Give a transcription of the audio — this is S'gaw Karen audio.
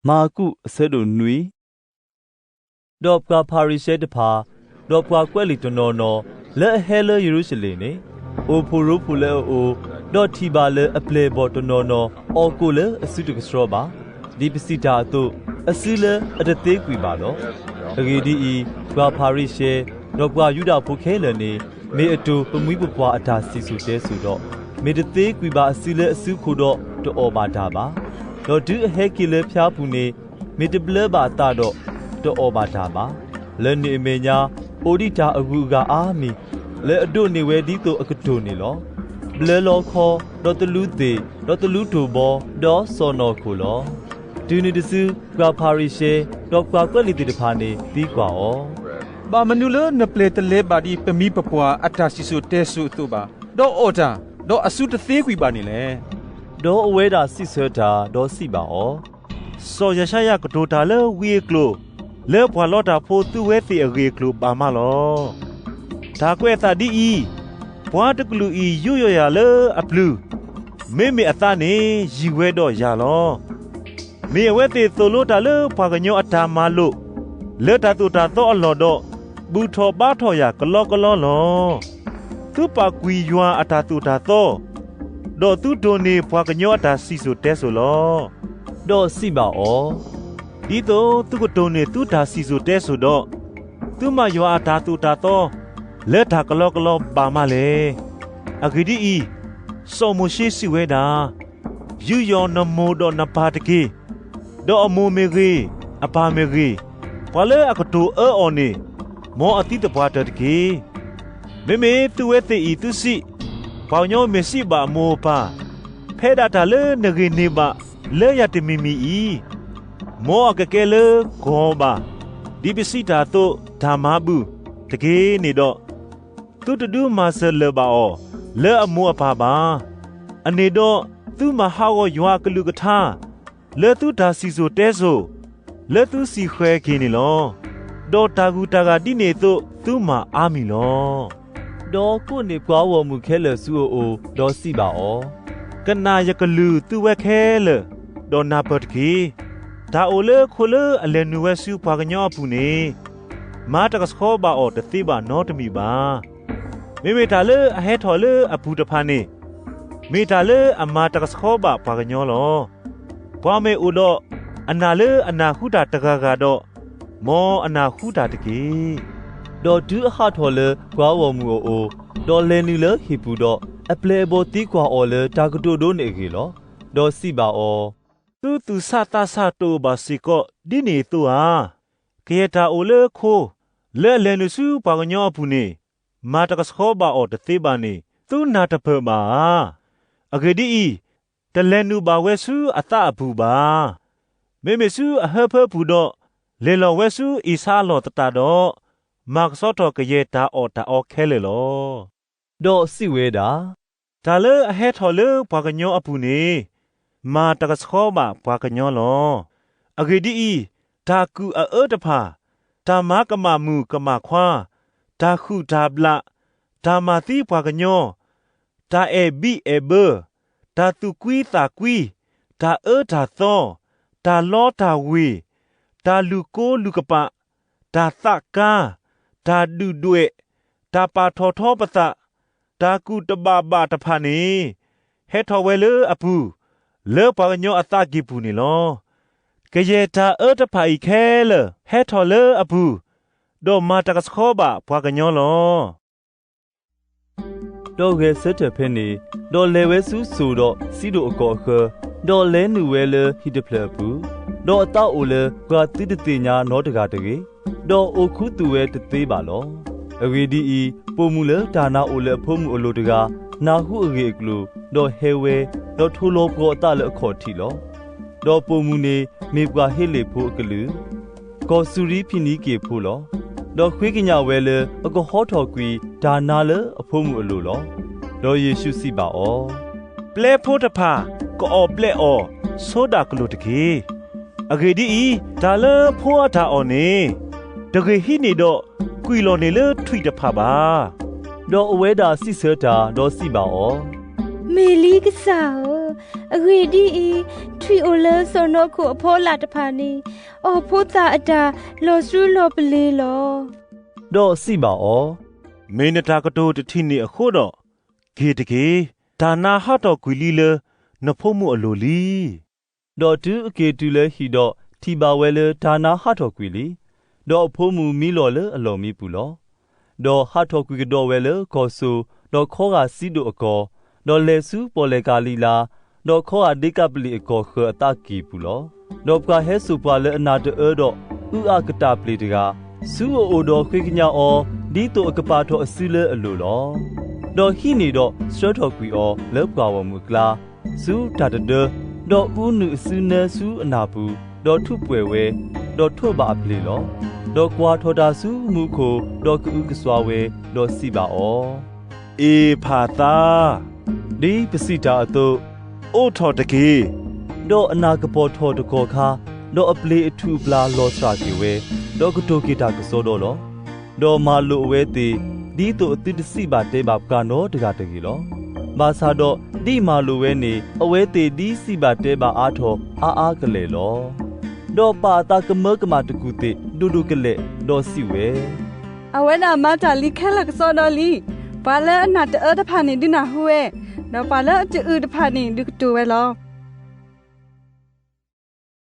မၢ်ကူး အဆၢဒိၣ်နွံ. ဒီးပှၤဖၤရံၤၡဲတဖၣ်, ဒီးပှၤကွဲးလံာ်တနီၤနီၤ, လၢအဟဲလၢယရူၤၡလ့ၣ်န့ၣ်, အိၣ်ဖှိၣ်ရိဖှိၣ်လၢအအိၣ်, ဒီးထံၣ်ဘၣ်လၢအပျဲၢ်အဘီၣ်တနီၤနီၤ အီၣ်ကိၣ်လၢအစုတကဆှီဘၣ်. ဒ်ပစံးတၢ်အသိး, အစုလၢအတသ့ကွံာ်ဘၣ်လီၤ. အဂ့ၢ်ဒ်အံၤ, ပှၤဖၤရံၤၡဲ, ဒီးပှၤယူဒၤဖိခဲလၢာ်န့ၣ်, မ့ၢ်အတိၢ်ပမှံပပှၢ်အတၢ်စံၣ်စိၤတဲစိၤဒီး, မ့ၢ်တသ့ကွံာ်ဘၣ်အစုလၢအစုအဃိဒီး, တအီၣ်ဘၣ်တၢ်ဘၣ်. ဒီးတုၤအဟဲက့ၤလၢဖၠါပူၤန့ၣ်, မ့ၢ်တဘျၢဘၣ်အသးဒီး, တအီၣ်ဘၣ်တၢ်ဘၣ်. လၢန့ၣ်အမဲာ်ညါ, အိၣ်ဒံးတၢ်အဂုၤအဂၤအါမံၤ, လၢအဒိးန့ၢ်ဝဲဒ်သိးအကတိၢ်န့ၣ်လီၤ. ဘျၢလီၤခီ, ဒီးသလူသ့ၣ်, ဒီးသလူတိၢ်ဘီ, ဒီးစီၢ်နီၤခိၣ်လီၤ. တုၤနုၤတစု, ပှၤဖၤရံၤၡဲ, ဒီးပှၤကွဲးလံာ်သ့ၣ်တဖၣ်န့ၣ်သံကွၢ်အီၤ, ဘၣ်မနုၤလၢနပျဲၢ်တလဲၤဘၣ်ဒ်ပမှံပပှၢ်အတၢ်စံၣ်စိၤတဲစိၤအသိးဘၣ်, ဒီးအီၣ်တၢ်, ဒီးအစုတသ့ကွံာ်ဘၣ်န့ၣ်လဲၣ်. ဒီးအဝဲဒၣ်စံးဆၢတၢ်, ဒီးစံးဘၣ်အီၤ, စီၤယၡါယၤကတိၤတၢ်လၢဝံအကျိာ်, လၢပှၤလီတၢ်ဖိသုဝဲသ့ၣ်အဂ့ၢ်အကျိၤဘၣ်မးလီၤ. တၢ်ကွဲးအသးဒ်အံၤ, ပှၤတကလုာ်အံၤယူးယီၣ်ယၤလၢအပျုၤ, မ့မ့ၢ်အသးန့ၣ်ယံၤဝဲဒီးယၤလီၤ. မ့ၢ်အဝဲသ့ၣ်သိၣ်လိတၢ်လၢပှၤကညီအတၢ်မၤလိာ်, လၢတၢ်သိၣ်တၢ်သီအလီၢ်ဒီး, ဘူၣ်ထီၣ်ဘါထီၣ်ယၤကလီကလီလီၤ. သုပာ်ကွံာ်ယွၤအတၢ်သိၣ်တၢ်သီ, ဒီးသုဒိးန့ၢ်ပှၤကညီအတၢ်စံၣ်စိၤတဲစိၤလီၤ. ဒီးစံးဘၣ်အီၤ, ဒ်သိးသုကဒိးန့ၢ်သုတၢ်စံၣ်စိၤတဲစိၤဒီး, သုမၤယွၤအတၢ်သိၣ်တၢ်သီ, လၢတၢ်ကလီကလီဘၣ်မးလဲၣ်. အဂ့ၢ်ဒ်အံၤ, စီၤမိၤၡ့စံးဝဲဒၣ်, ယူးယီၣ်နမိၢ်ဒီးနပၢ်တက့ၢ်. ဒီးအမိၢ်မ့ၢ်ဂ့ၤ, အပၢ်မ့ၢ်ဂ့ၤ, ပှၤလၢအကတိၤအၢအီၤန့ၣ်, မ်အသံသပှၢ်တၢၢ်တက့ၢ်. မ့မ့ၢ်သုဝဲသ့ၣ်အံၤသုစံး, ပှၤကညီမ့ၢ်စံးဘၣ်အမိၢ်အပၢ်, ဖဲဒၣ်တၢ်လၢနဂ့ၢ်န့ၢ်ဘၣ်လၢယၤတမံၤမံၤအံၤ, မ်အကကဲလၢကီၢ်ဘၣ်, ဒ်ပစံးတၢ်အသိးတၢ်မၤဘူၣ်တက့ၢ်န့ၣ်ဒီး, သုတဒုးမၤစၢၤလၢၤဘၣ်အီၤ လၢအမိၢ်အပၢ်ဘၣ်. အန့ၣ်ဒီးသုမၤဟးဂီၤယွၤအကလုၢ်ကထါ လၢသုတၢ်စံၣ်စိၤတဲစိၤ လၢသုစံၣ်ဃဲၤက့ၤန့ၣ်လီၤ. ဒီးတၢ်ဂုၤတၢ်ဂၤဒ်န့ၣ်အသိးသုမၤအါမံၤလီၤ. ဒီးကိးန့ၢ်ပှၤဂီၢ်မုၢ်ခဲလၢာ်ဆူအအိၣ်, ဒီးစံးဘၣ်အီၤ, ကနၣ်ယကလုၢ်သုဝဲခဲလၢာ်, ဒီးနၢ်ပၢၢ်တက့ၢ်. တၢ်အိၣ်လၢခိလၢအလဲၤနုာ်ဝဲဆူပှၤကညီအပူၤန့ၣ်, မၤတကဆှီဘၣ်အီၤတသ့ဘၣ်နီတမံၤဘၣ်. မ့မ့ၢ်တၢ်လၢအဟဲထီၣ်လၢအပူၤတဖၣ်န့ၣ်, မ့ၢ်တၢ်လၢအမၤတကဆှီဘၣ်ပှၤကညီလီၤ. ပှၤမ့ၢ်အိၣ်ဒီးအနၢ်လၢအနၢ်ဟူတၢ်တဂၤဂၤဒီး, မ်အနၢ်ဟူတၢ်တက့ၢ်. ဒီးတုၤအဟးထီၣ်လၢပှၤဂီၢ်မုၢ်အအိၣ်, ဒီးလဲၤနုာ်လၢဟံၣ်ပူၤဒီး, အပျဲၢ်အဘီၣ်သံကွၢ်အီၤလၢတၢ်ကတိၤဒိန့ၣ်အဂ့ၢ်လီၤ. ဒီးစံးဘၣ်အီၤ, သုသူၣ်ဆးသးဆးတအိၣ်ဘၣ်စ့ၢ်ကီးဒ်န့ၣ်အသိးဧါ. ကယဲၢ်တၢ်အိၣ်လၢခိ လၢအလဲၤနုာ်ဆူပှၤကညီအပူၤန့ၣ်, မၤတကဆှီဘၣ်အီၤတသ့ဘၣ်န့ၣ် သုနၢ်တပၢၢ်ဘၣ်ဧါ. အဂ့ၢ်ဒ်အံၤ, တလဲၤနုာ်ဘၣ်ဝဲဆူအသးအပူၤဘၣ်. မ့မ့ၢ်ဆူအဟၢဖၢပူၤဒီး, လဲၤလီၤဝဲဆူအ့ၡါအလီၢ်သတးဒီး, မၤကဆှီထီၣ်ကယဲၢ်တၢ်အီၣ်တၢ်အီခဲလၢာ်လီၤ. ဒီးစံးဝဲဒၣ်, တၢ်လၢအဟဲထီၣ်လၢပှၤကညီအပူၤန့ၣ်, မၤတကဆှီဘၣ်ပှၤကညီလီၤ. အဂ့ၢ်ဒ်အံၤ, တၢ်ကူၣ်အအၢတဖၣ်, တၢ်မၤကမၣ်မုၣ်ကမၣ်ခွါ, တၢ်ဟုၣ်တၢ်ဘျး, တၢ်မၤသံပှၤကညီ, တၢ်အဲၣ်ဘံၣ်အဲၣ်ဘၢ, တၢ်သူၣ်ကွံသးကွံ, တၢ်အၢတၢ်သီ, တၢ်လီတၢ်ဝ့ၤ, တၢ်လုၢ်ကိလုၢ်ကပာ်, တၢ်သးကါ, တၢ်ဒုၣ်ဒွဲၣ်, တၢ်ပာ်ထီၣ်ထီပသး, တၢ်ကူၣ်တဘၣ်ဘၣ်တဖၣ်န့ၣ်, ဟဲထီၣ်ဝဲလၢအပူၤ, လၢပှၤကညီအသးကံၢ်ပူၤန့ၣ်လီၤ. ကယဲၢ်တၢ်အၢတဖၣ်အံၤခဲလၢာ်ဟဲထီၣ်လၢအပူၤ, ဒီးမၤတကဆှီဘၣ်ပှၤကညီလီၤ. ဒီးဂဲၤဆၢထၢၣ်ဖဲန့ၣ်, ဒီးလဲၤဝဲဆူစိၤဒီးစံဒိၣ်အကီၢ်အဃၢၤ, ဒီးလဲၤနုာ်ဝဲလၢဟံၣ်တဖျၢၣ်အပူၤ, ဒီးအသးအိၣ်လၢပှၤသုတသ့ၣ်ညါနီတဂၤတဂ့ၤ, ဒီးအိၣ်ခူသူၣ်ဝဲတသ့ဘၣ်လီၤ. အဂ့ၢ်ဒ်အံၤ, ပိာ်မုၣ်လၢတၢ်နာ်အိၣ်လၢအဖိမုၣ်အလိၤတဂၤ, နၢ်ဟူအဂ့ၢ်အကျိၤ, ဒီးဟဲဝဲ, ဒီးထိၣ်လီၤပှီၤအသးလၢအခီၣ်ထံးလီၤ. ဒီးပိာ်မုၣ်န့ၣ် မ့ၢ်ပှၤဟ့လ့ၣ်ဖိအကလုာ်, ကီၢ်စူၤရံဖံနံက့ၤဖိလီၤ. ဒီးဃ့ကညးဝဲလၢအကဟီထီၣ်ကွံာ်တၢ်နါလၢအဖိမုၣ်အလိၤလီၤ. ဒီးယ့ၣ်ၡူးစံးဘၣ်အီၤ, ပျဲဖိတဖၣ်ကအီၣ်ပျဲၢ်အီၣ်ဆိဒၣ်ကလိာ်တက့ၢ်. အဂ့ၢ်ဒ်အံၤ, တၢ်လၢဖိအတၢ်အီၣ်န့ၣ်, တဂ့ၤဟံးန့ၢ်ဒီး, ကွံာ်လီၤန့ၣ်လၢထွံၣ်တဖၣ်ဘၣ်. ဒီးအဝဲဒၣ်စံးဆၢတၢ်, ဒီးစံးဘၣ်အီၤ, မ့ၢ်လံကစၢ်ဧၢ, အဂ့ၢ်ဒ်အံၤ, ထွံၣ်အိၣ်လၢစီၢ်နီၤခိၣ်အဖီလာ်တဖၣ်န့ၣ်, အီၣ်ဖိသၣ်အတၢ်လီၤဆူလီၤပလ့ၤလီၤ. ဒီးစံးဘၣ်အီၤ, မ့ၢ်နတၢ်ကတိၤတထံၣ်န့ၣ်အဃိဒီး, က့ၤတက့ၢ်. တၢ်နါဟးထီၣ်ကွံာ်လံလၢနဖိမုၣ်အလိၤလံ. ဒီးတုၤအက့ၤတုၤလၢဟံၣ်ဒီး, ထံၣ်ဘၣ်ဝဲလၢတၢ်နါဟးထီၣ်ကွံာ်လံ, ဒီးအဖိမုၣ်မံလီၤလၢအလီၢ်မံပူၤလီၤ. ဒီးဟးထီၣ်ကွံာ်ကဒီးဝဲလၢကီၢ်စိၤ, ဒီးခီဂာ်စံဒိၣ်အကီၢ်, ဒီးလဲၤဆူပီၣ်လဲၣ်ကးလံလါ, ဒီးခီဂာ်ဒ့ကးပလံၣ်အကီၢ်ဃၢၤအသးကံၢ်ပူၤလီၤ. ဒီးပှၤဟဲစိာ်ပှၤလၢအနၢ်တအၢဒီးအုးအးကတၢ်ပျ့ၤတဂၤ, ဆူအအိၣ်ဒီးဃ့ကညးအီၤ, ဒ်သိးအကပာ်ထီၣ်အစုလၢအလိၤလီၤ. ဒီးဟံးန့ၢ်ဒီးဆှၢထီၣ်ကွံာ်အီၤလၢပှၢ်ဂီၢ်မုၢ်အကျါ, ဆူတၢ်တဒၢ, ဒီးအူနုာ်အစုနၢဆူအနၢ်ပူၤ, ဒီးထူးပှဲၤဝဲ, ဒီးထိးဘၣ်အပျ့ၤလီၤ. ဒီးကွၢ်ထီၣ်တၢ်ဆူမူခိၣ်, ဒီးကအုကစွါဝဲ, ဒီးစံးဘၣ်အီၤ, အ့ၤဖၤသါ, ဒ်ပစံးတၢ်အသိး, အိးထီၣ်တက့ၢ်. ဒီးအနၢ်ကပီၤထီၣ်တကီၢ်ခါ, ဒီးအပျ့ၤအထူၣ်အပျၢ်လီၤစှၤက့ၤဝဲ, ဒီးကတိၤက့ၤတၢ်ကစီဒီလီၤ. ဒီးမၤလိာ်အဝဲသ့ၣ်, ဒ်သိးအသုတစံးဘၣ်တဲဘၣ်ပှၤနီတဂၤတဂ့ၤလီၤ. ဘၣ်ဆၣ်ဒီးဒ်မၤလိာ်ဝဲန့ၣ်, အဝဲသ့ၣ်ဒ်စံးဘၣ်တဲဘၣ်အါထီၣ်အါအါကလဲာ်လီၤ. ဒီးပာ်အသးကမၢကမၣ်တကူၣ်သ့ၣ်ဒိၣ်ဒိၣ်ကလဲာ်, ဒီးစံးဝဲ, အဝဲဒၣ်မၤတၢ်လံခဲလၢာ်ကစီဒီလံ. ပှၤလၢအနၢ်တအၢတဖၣ်န့ၣ်ဒုးနၢ်ဟူဝဲ, ဒီးပှၤလၢအတအုးတဖၣ်န့ၣ်ဒုးကတိၤဝဲလီၤ.